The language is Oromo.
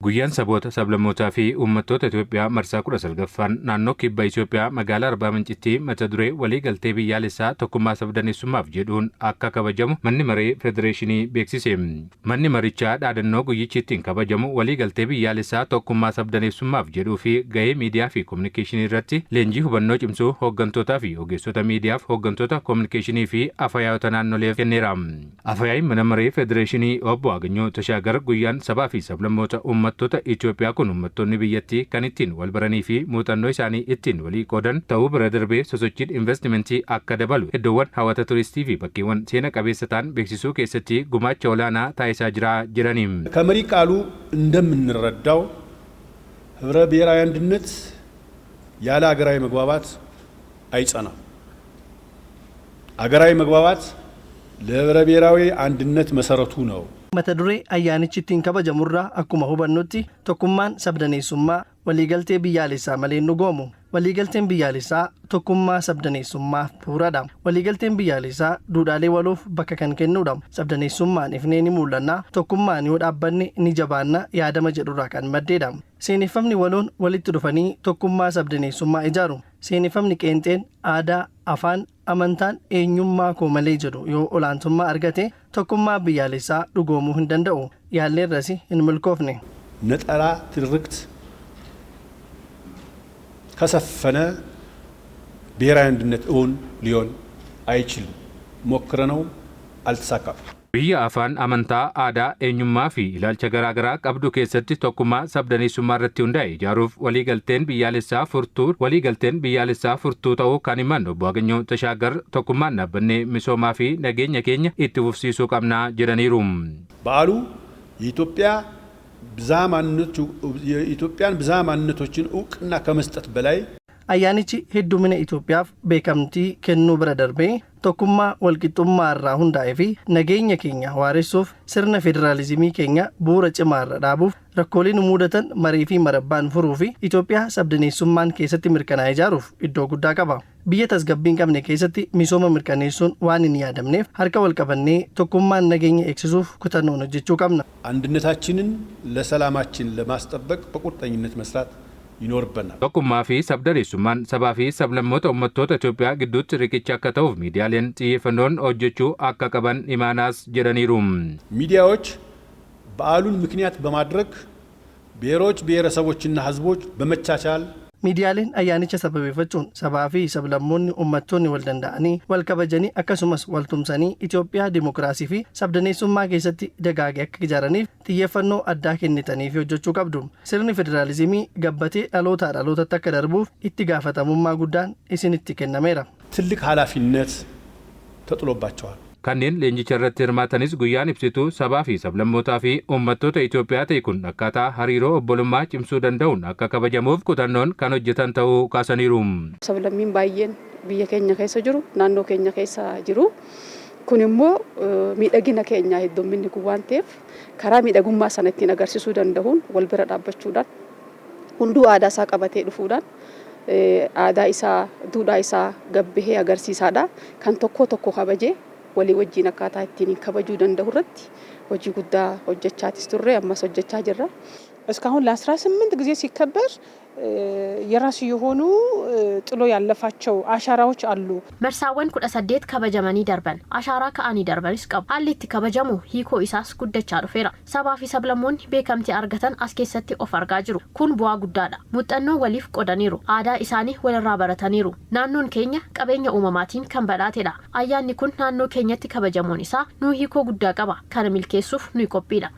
Guyyaan saboota, sablammootaa fi uummattoota Itoophiyaa marsaa 19ffaan naannoo kibba Itoophiyaa magaalaa Arbaa Mincitti mata duree walii galtee biyyaalessaa tokkummaa sabdaneessummaaf jedhuun akka kabajamu manni maree federeeshinii beeksise. Manni marichaa dhaadannoo guyyichi ittiin kabajamu walii galtee biyyaalessaa tokkummaa sabdaneessummaaf jedhuu fi gahee miidiyaa fi kominikeeshinii irratti leenjii hubannoo cimsuu hooggantootaa fi ogeessota miidiyaaf hooggantoota kominikeeshinii fi afayaa'ota naannoleef kenneera. Afyaa'iin mana maree federeeshinii obbo Aganyoo Tashaagar guyyaan sabaa fi sablammoota uummattoota Itoophiyaa kun uummattoonni biyyattii kan ittiin wal baranii fi muuxannoo isaanii ittiin walii qoodan ta'uu bira darbee sosochiin investimentii akka dabalu iddoowwan hawwata turistii fi bakkeewwan seena qabeessa ta'an beeksisuu keessatti gumaacha olaanaa taasisaa jira jedhani. ከመሪ ቃሉ እንደምንረዳው ህብረ ብሔራዊ አንድነት ያለ አገራዊ መግባባት አይጸናም። አገራዊ መግባባት ለህብረ ብሔራዊ አንድነት መሰረቱ ነው። Mata duree ayyaanichi ittiin kabajamurraa akkuma hubannutti tokkummaan sabdaneessummaa waliigaltee biyyaalessaa malee hin dhugoomu. Waliigalteen biyyaalessaa tokkummaa sabdaneessummaaf bu'uuradha. Waliigalteen biyyaalessaa duudhaalee waloof bakka kan kennudha. Sabdaneessummaan ifnee ni mul'anna, tokkummaan yoo dhaabbanne ni jabaanna yaadama jedhurraa kan maddeedha. Seeneffamni waloon walitti dhufanii tokkummaa sabdaneessummaa ijaaru. Seeneffamni qeenxeen aadaa, afaan, amantaan eenyummaa koo malee jedhu yoo olaantummaa argate tokkummaa biyyaalessaa dhugoomuu hin danda'u. Yaalleerras hin milkoofne. ነጠላ ትርክት ከሰፈነ ብሔራዊ አንድነት እውን ሊሆን አይችልም። ሞክረነው አልተሳካም። Biyya afaan, amantaa, aadaa, eenyummaa fi ilaalcha garaagaraa qabdu keessatti tokkummaa sabdaneessummaa irratti hundaa'e ijaaruuf waliigalteen biyyaalessaa furtuu ta'uu kan himan obbo Aganyoo Tashaagar tokkummaan dhaabbannee misoomaa fi nageenya keenya itti fufsiisuu qabna jedhaniiru. በዓሉ የኢትዮጵያ ብዝሃ ማንነቶች የኢትዮጵያን ብዝሃ ማንነቶችን እውቅና ከመስጠት በላይ Ayyaanichi heddumina Itoophiyaaf beekamtii kennuu bira darbee tokkummaa walqixxummaa irraa hundaa'ee fi nageenya keenya waaressuuf sirna federaalizimii keenya bu'uura cimaa irra dhaabuuf rakkoolee nu mudatan marii fi marabbaan furuu fi Itoophiyaa sabdaneessummaan keessatti mirkanaa'e ijaaruuf iddoo guddaa qaba. Biyya tasgabbii hin qabne keessatti misooma mirkaneessuun waan hin yaadamneef harka wal qabannee tokkummaan nageenya eegsisuuf kutannoon hojjechuu qabna. አንድነታችንን ለሰላማችን ለማስጠበቅ በቁርጠኝነት መስራት ይኖርብናል። Tokkummaa fi sabdaneessummaan sabaa fi sablammoota uummattoota Itoophiyaa gidduutti riqicha akka ta'uuf miidiyaaleen xiyyeeffannoon hojjechuu akka qaban imaanaas jedhaniiru. ሚዲያዎች በዓሉን ምክንያት በማድረግ ብሔሮች፣ ብሔረሰቦችና ሕዝቦች በመቻቻል Miidiyaaleen ayyaanicha sababeeffachuun sabaa fi sablammoonni uummattoonni wal danda'anii wal kabajanii akkasumas wal tumsanii Itoophiyaa dimokiraasii fi sabdaneessummaa keessatti dagaagee akka ijaaraniif xiyyeeffannoo addaa kennitanii fi hojjechuu qabdu. Sirni federaalizimii gabbatee dhalootaa dhalootatti akka darbuuf itti gaafatamummaa guddaan isinitti kennameera. ትልቅ ኃላፊነት ተጥሎባቸዋል። Kanneen leenjicha irratti hirmaatanis guyyaan ibsituu sabaa fi sablammootaa fi uummattoota Itoophiyaa ta'e kun akkaataa hariiroo obbolummaa cimsuu danda'uun akka kabajamuuf kutannoon kan hojjetan ta'uu kaasaniiru. Sablammiin baay'een biyya keenya keessa jiru, naannoo keenya keessa jiru. Kun immoo miidhagina keenya heddumminni kun waan ta'eef karaa miidhagummaa sana ittiin agarsiisuu danda'uun wal bira dhaabbachuudhaan hunduu aadaa isaa qabatee dhufuudhaan aadaa isaa duudhaa isaa gabbihee agarsiisaadha. Kan tokko tokko kabajee walii wajjin akkaataa ittiin kabajuu danda'u irratti hojii guddaa hojjechaatis turre ammas hojjechaa jirra. እስካሁን ለ18 ጊዜ ሲከበር የራሱ የሆኑ ጥሎ ያለፋቸው አሻራዎች አሉ። Marsaawwan 18 kabajamanii darban ashaaraa ka'anii darbanis qabu. Haalli itti kabajamu hiikoo isaas guddachaa dhufeera. Sabaa fi sablammoonni beekamtii argatan as keessatti of argaa jiru. Kun bu'aa guddaadha. Muuxannoo waliif qodaniiru. Aadaa isaanii walirraa barataniiru. Naannoon keenya qabeenya uumamaatiin kan badhaatedha. Ayyaanni kun naannoo keenyatti kabajamuun isaa nuu hiikoo guddaa qaba. Kana milkeessuuf nuyi qophiidha.